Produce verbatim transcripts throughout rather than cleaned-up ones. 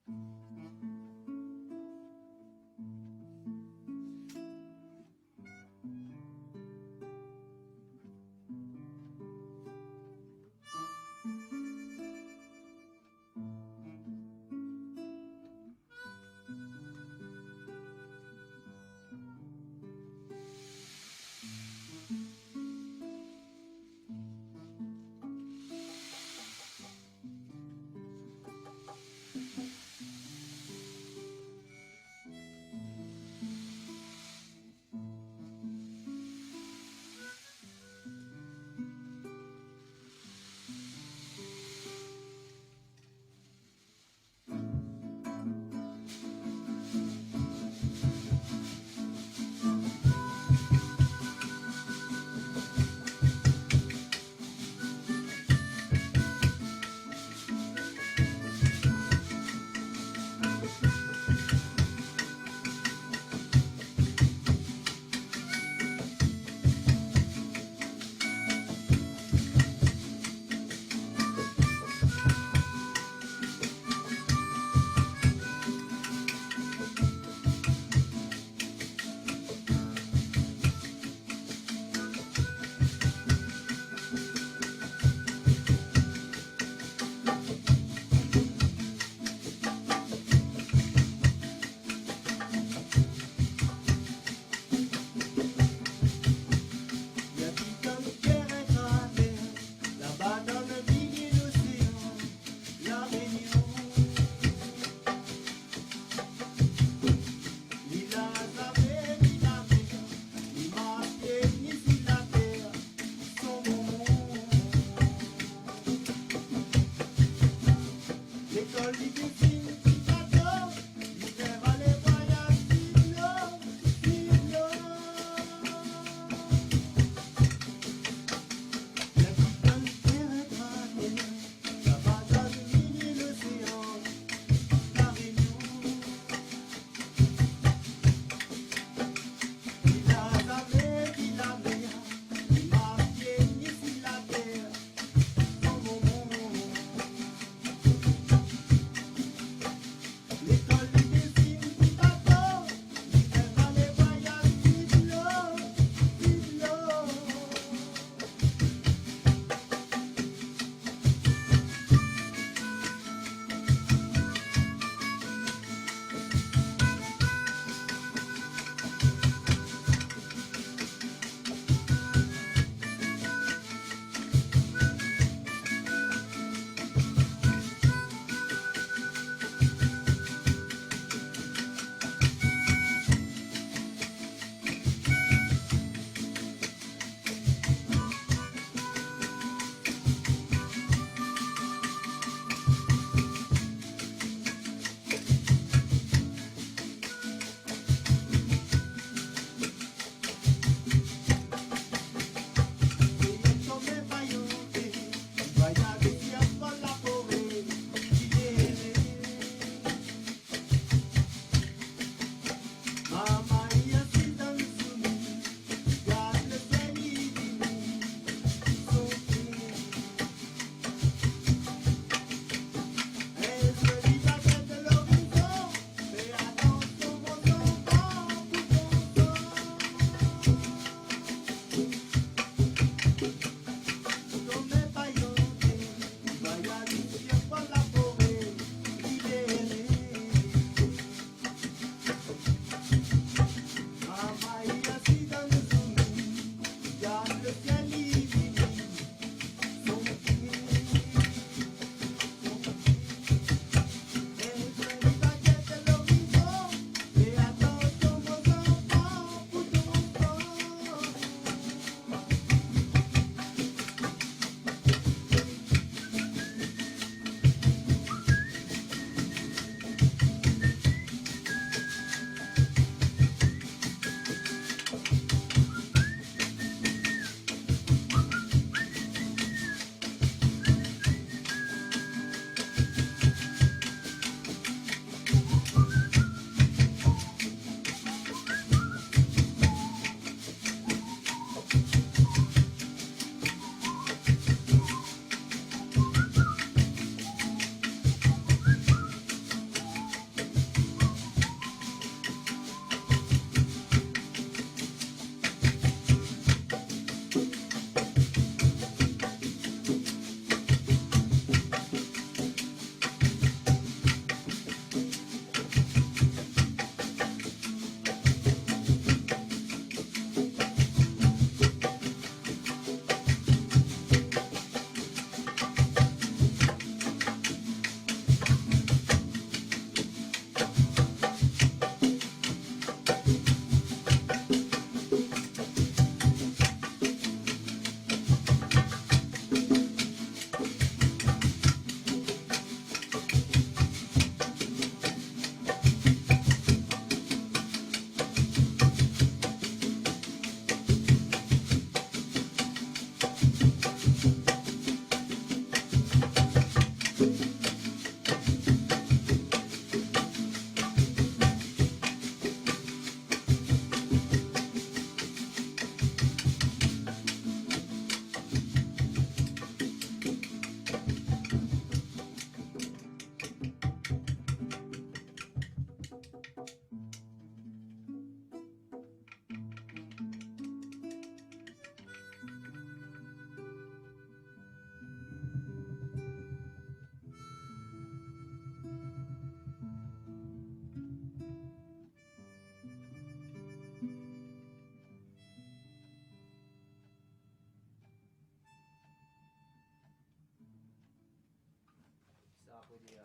Li abit dan tèr ékratèr, laba dan le milié loséan, La Rényon. Li la zamé vi la mèr, li marsh pié ni si la tèr, son momon. Lékol li dézine ti bato, li fé alé voyaz si dlo, si dlo. Li abit dan tèr ékratèr, laba dan le milié loséan, La Rényon. Li la zamé vi la mèr, li marsh pié ni si la tèr, son momon.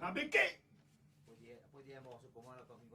Rabéké.